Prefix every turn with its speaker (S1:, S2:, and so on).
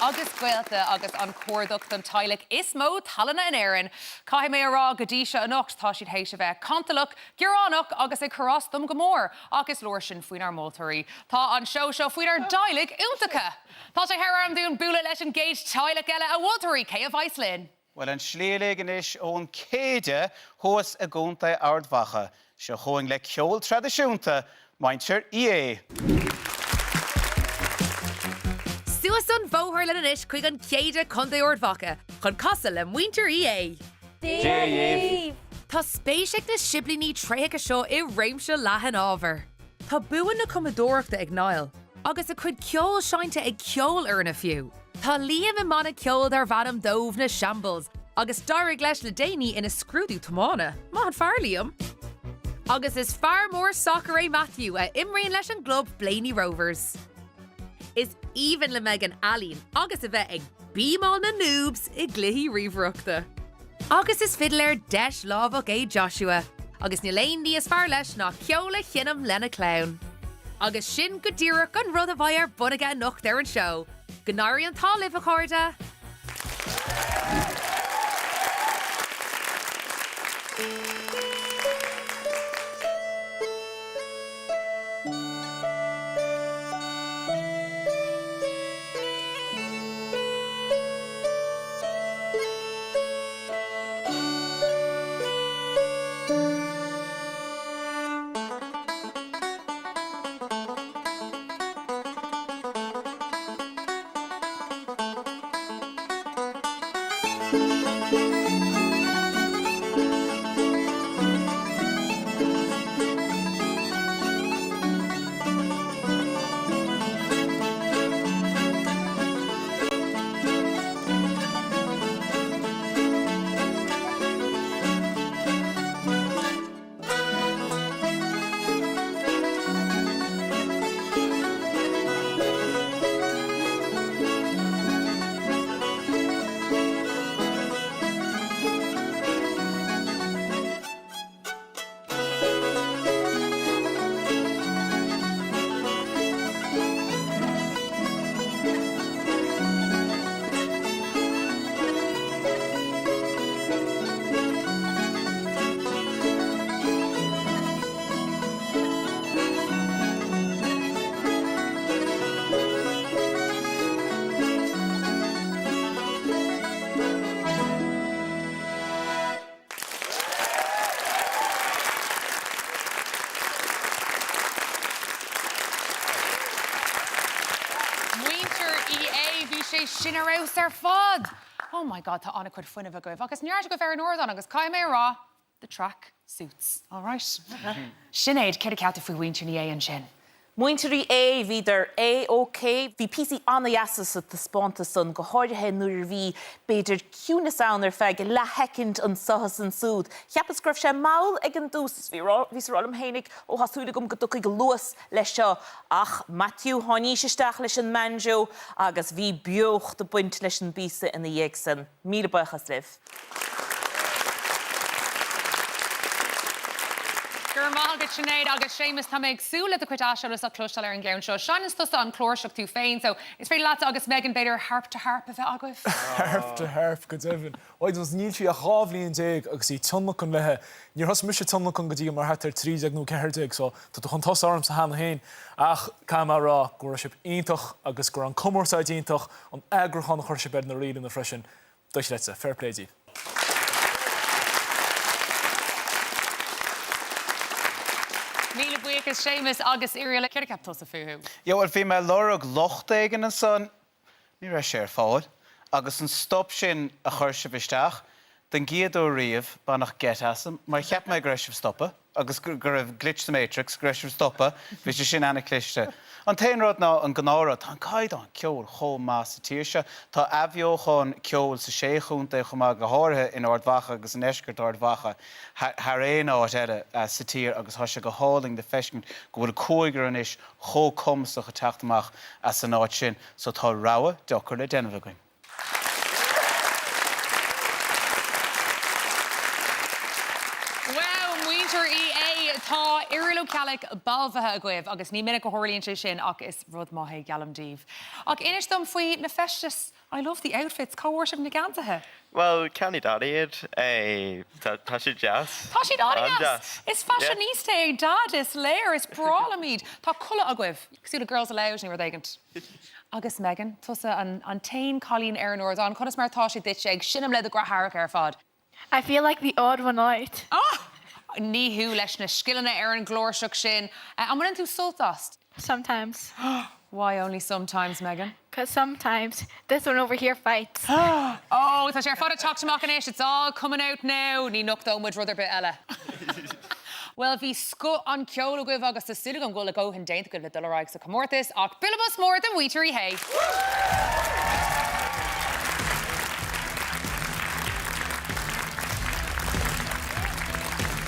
S1: agus gaolta agus an cuardach don teaghlach is mó tallainne in Éirinn. Caithfidh mé a rá go dtí seo anocht tá siad théis a bheith cantalach, gearánach agus ag cur as dom go mór ach is leor sin faoinár moltóirí. Tá an seó seo faoinár dteaghlaigh iontacha! Tá sé thar am dúinn bualadh leis an gcéad teaghlach eile, a mholtóirí, cé a bheas linn?
S2: Bhuel, an slí uilig anois ón Céide thuas i gContae Ard Mhacha. Seo chugainn le ceol traidisiúnta, muintir Uí Aodha.
S1: Suas an bóthar linn anois chuig an Céide, Contae Ard Mhacha, chun casadh le muintir Uí Aodha.
S2: Dia dhaoibh!
S1: Tá spéis ag na siblíní tréitheacha seo i réimse leathan ábhar. Tá bua na cumadóireachta ag Niall, agus a chuid ceoil seinnte ag ceolfhoirne fiú. Tá Liam i mbanna ceoil darb ainm dóibh na Shambles agus d'éirigh leis le déanaí ina scrúdú tiomána. Maith an fear, Liam! Agus is fear mór sacair é Matthew a imríonn leis an gclub Blaney Rovers. Is aoibhinn le Megan ealaín agus a bheith ag beamáil na noobs i gcluichí ríomhaireachta. Agus is fidléir deislámhach é Joshua, agus níl aon ní is fearr leis ná ceol a sheinm lena chlann. Agus sin go díreach an rud a bheidh ar bun aige anocht ar an seó. Go n-éirí an t-ádh libh, a chairde! Muintir Uí Aodha, bhí sé sin ar fheabhas ar fad! Oh my God, tá an-chuid fuinnimh agaibh agus neart agaibh ar an ardán agus caithfidh mé a rá, the track suits, alright? Sinéad, céard a cheap tú faoi mhuintir Uí Aodha ansin?
S3: Muintir Uí Aodha, bhíodar A-OK. Bhí píosaí an-dheasa sa taispeántas san, go háirithe nuair a bhí, b'fhéidir, ciúnas ann ar feadh leathshoicind anso is ansúd. Cheapas go raibh sé mall ag an dtús is bhí bhíos a rá liom fhéinig, ó thá súil agam go dtiocfaidh luas leis seo. Ach Matthew, tháinís isteach leis an mbanjo agus bhí beocht ag baint leis an bpíosa ina dhiaidh san. Míle buíochas libh.
S1: Go raibh maith agat Sinéad agus Séamus, tá mé ag súil le do chuid aiseolas a chloisteáil ar an gceann seo. Seinneann tusa an chláirseach tú féin so is féidir leatsa agus Megan b'fhéidir harp to harp a bheith agaibh?
S4: Harp to harp go deimhin. Bhuel níl sí ach 12 bhliain agus í ag tionlacan léi. Níor thosaigh mise ag tionlacan go dtí go raibh mé thart ar 13 nó 14 so tá tú chun tosaigh ormsa cheana féin. Ach caithfidh mé a rá go raibh sibh iontach agus go raibh an cumarsáid iontach, an eagrúchán a chuir sibh ar na ríleanna freisin. Dochreidte. Fair play díbh.
S1: Míle buíochas Séamus agus Irial. Céard a cheap tusa fúthu?
S2: Yeah bhuel bhí mé ag lorg locht éigin ansan, ní raibh sé ar fáil. Agus an stop sin a chuir sibh isteach, den gcéad uair riamh, baineadh geit asam, mar cheap mé go raibh sibh stoptha. agus go raibh glitch sa Matrix, go raibh sibh stoptha, bhí sé sin ana-chliste. An t-aon rud ná an gnáthrud, tá an caighdeán ceoil chomh maith sa tír seo, tá athbheochan ceoil sa sé chontae chomh maith, go háirithe in Ard Mhacha agus i ndeisceart Ard Mhacha thar aon áit eile sa tír agus tá sé go hálainn le feiscint go bhfuil cúigear anois chomh cumasach ag teacht amach as an áit sin so tá rogha deacair le déanamh againn.
S1: Wow, muintir Uí Aodha! tá Irial Ó Ceallaigh balbhaithe agaibh agus ní minic a tharlaíonn sé sin ach is rud maith é, geallaim daoibh. Ach inis dom faoi na feistis, I love the outfits, cá bhfuair sibh na geansaithe?
S5: Bhuel, cheannaigh Daidí iad. Tá siad deas.
S1: Tá siad an-deas! Is fashionista é Dad, is léir, is breá liom iad. Tá culaith agaibh, cosúil le Girls Aloud nó rud éigint. Agus Megan, tusa an t-aon cailín ar an ardán, conas mar atá sé duit ag seinm le do dheartháireacha ar fad?
S6: I feel like the odd one out.
S1: Ah! Ní thú leis na scileanna ar an gcláirseach sin. An mbaineann tú sult as?
S6: Sometimes.
S1: Why only sometimes, Megan?
S6: Cause sometimes this one over here fights.
S1: Oh, tá sé ar fad ag teacht amach anois, it's all coming out now! Ní nochtóidh muid rud ar bith eile. Bhuel, bhí scoth an cheoil agaibh agus tá súil agam go bhfuil a dhóthain déanta agaibh le dul ar aghaidh sa chomórtas, ach bualadh bos mór do mhuintir Uí Shé!